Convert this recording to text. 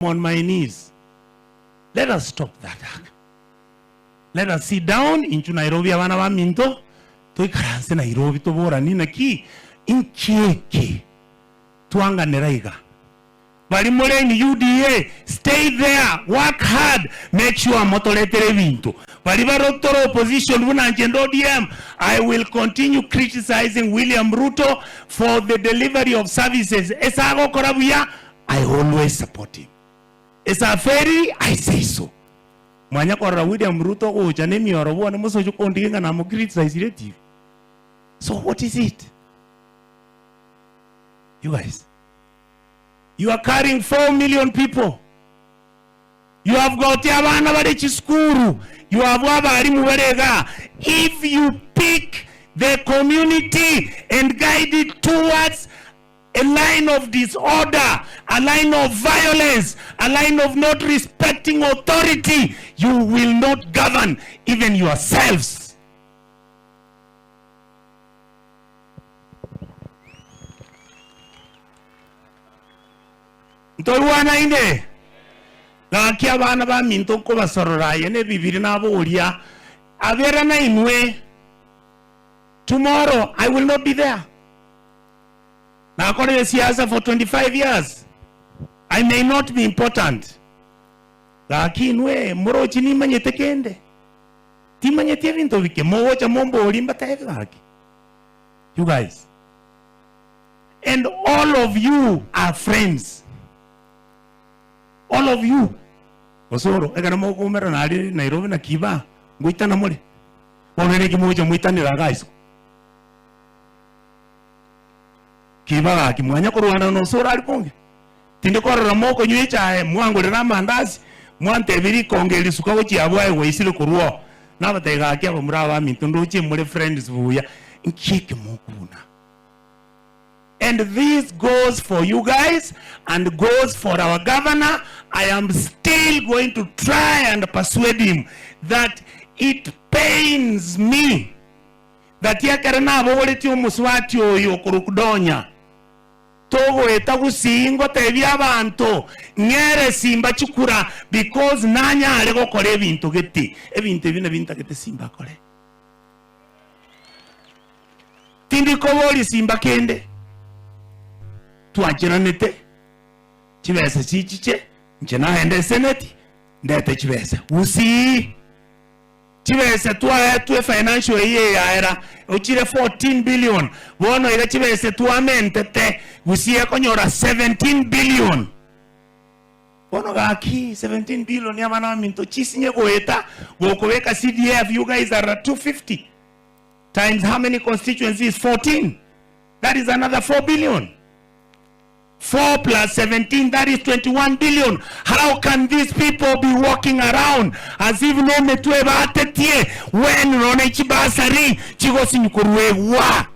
On my knees. Let us stop that. Let us sit down inchu Nairobi abana baminto toikaranse Nairobi toboranie naki inki eke twanganera iga. Bari more in UDA stay there work hard make sure motoretere ebinto. Bari bare tore opposition buna inche nde ODM I will continue criticizing William Ruto for the delivery of services ase agokora buya I always support him. Esaferi I say so. Mwanya korora William Ruto ogocha na emioro bwane mosoche kondigia ng'a namo criticizire etibi. So what is it? You guys. You are carrying 4 million people. You have got abana bare chisukuru. You have abarimu bare igaa. If you pick the community and guide it towards A line of disorder, a line of violence, a line of not respecting authority, you will not govern even yourselves. Ntorwanaine? Gaki abana baminto nkobasorora aye nebibiri naboria, abera nainwe, tomorrow I will not be there. Nakorire siasa for 25 years, I may not be important, gaki inwe morochi nimanyete kende? Timanyeti ebinto bike, mogocha momborie mbatebi gaki. You guys, and all of you are friends, all of you. Osoro, ekero mokoumera aria Nairobi na Kiba, ngoitana more? Bono naki mogocha moitanera iga isiko? Kiba gaki mwanya korwana na osoro aria bonge? Tindi korora mokonywa echae, mwangorera amandasi, mwantebia rikongo eri suka gochia abwo aye gwaisire korwa oo. Nabatebia gaki abamura abaminto ndoche more friends buya, nki eke mokobuna? And this goes for you guys and goes for our governor, I am still going to try and persuade him that it pains me Gati ekero nabogoretie omosubati oyo okorokwa Donya, togoeta gusii ngotebia abanto ng'ere simba chikura because nanyare gokora ebinto gete. Ebinto ebi nabio ntagete simba akore. Tindi koboria simba kende. Twacheranete, chibesa chichiche, inche naende eseneti, ndete chibesa gusii. Chibesa twaetwe financial eye eyaera ochire 14 billion bono iga chibesa twamentete gusii ekonyora 17 billion bono gaki 17 billion abana baminto chisinye goeta gokobeka CDF you guys are at 250 times how many constituencies 14 that is another 4 billion 4 plus 17 that is 21 billion how can these people be walking around as if nometwe batetie when none chibasari chigosinyukorwegwa.